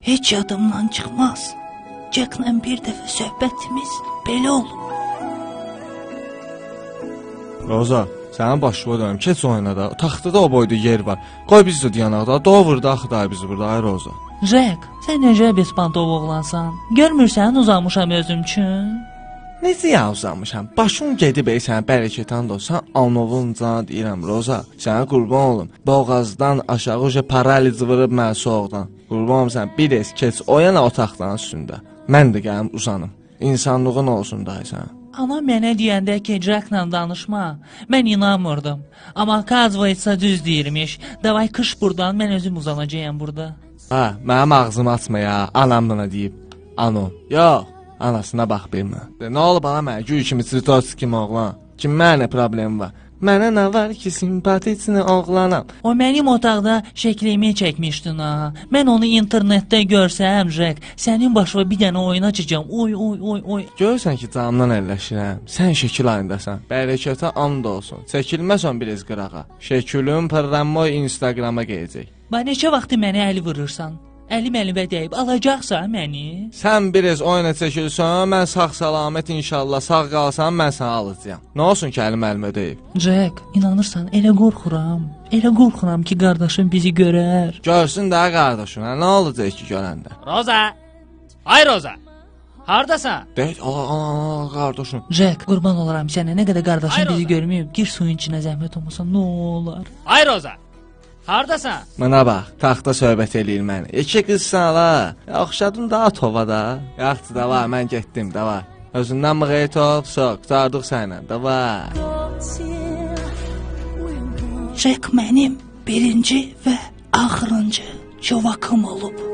Heç yadımdan çıxmaz. Jack'la bir dəfə söhbətimiz belə olub. Roza, sənin başına dönüm, keç oyuna da. Taxtada o boyda yer var. Qoy biz də dayanaq da. Dovurda axı da bizi burada, ay Roza. Jack, sən necə bespantov oğlansan? Görmürsən uzanmışam özüm üçün? Necə ya uzanmışam? Başım gedib ey sənə bərəkətan da olsan, anovun canı deyirəm Roza. Sənə qurban olum. Boğazdan aşağı uje paraliz vurub mənə soğuqdan. Qurban olum sən bir es keç o yana otaqdan üstündə. Mən də gəlim uzanım. İnsanlığın olsun dayı sənə. Anam mənə deyəndə ki, Jack'la danışma, mən inanmırdım. Amma оказывается düz deyirmiş. Davay qış burdan, mən özüm uzanacağam burada. Ha, mənim ağzımı açma ya, anam bana deyib. Anom. Yox, anasına bax bilmə. Nə olub ana mənə, gül kimi tsitots kimi oğlan. Kim mənə problemi var? Mənə nə var ki, simpatisini oğlanam. O mənim otaqda şəklimi çəkmişdin ha. Mən onu internetdə görsəm, Jack, sənin başına bir dənə oyun açacağam. Oy, oy, oy, oy. Görürsən ki, canımdan əlləşirəm. Sən şəkil ayındasan. Bərəkətə and olsun. Çəkilməsən bir ez qırağa. Şəkilüm pırranmoy Instagrama gələcək. Bax, neçə vaxtı mənə əl vurursan? Əlim əlimə dəyib, alacaqsan məni? Sən biraz oyuna çəkilsən, mən sağ-salamet inşallah, sağ qalsan, mən sənə alacağam. Nə olsun ki, əlim əlimə dəyib? Jack, inanırsan, elə qorxuram. Elə qorxuram ki, qardaşım bizi görər. Görsün də qardaşın, hə, nə olacaq ki, görəndə? Roza! Ay Roza! Hardasan? Deyək, ala, qardaşım. Jack, qurban olaram sənə, nə qədər qardaşım bizi görməyib, gir suyun içinə zəhmət olmasa, nə olar? Ay Roza! Hardasan? Mənə bax, taxta söhbət eləyir məni. İki qızsan la, oxşadım da tova da. Yaxşı, davay, mən getdim, davay. Özündən mığayet ol, sox, qurtardıq sənlə, davay. Jack mənim birinci və axırıncı çovakım olub.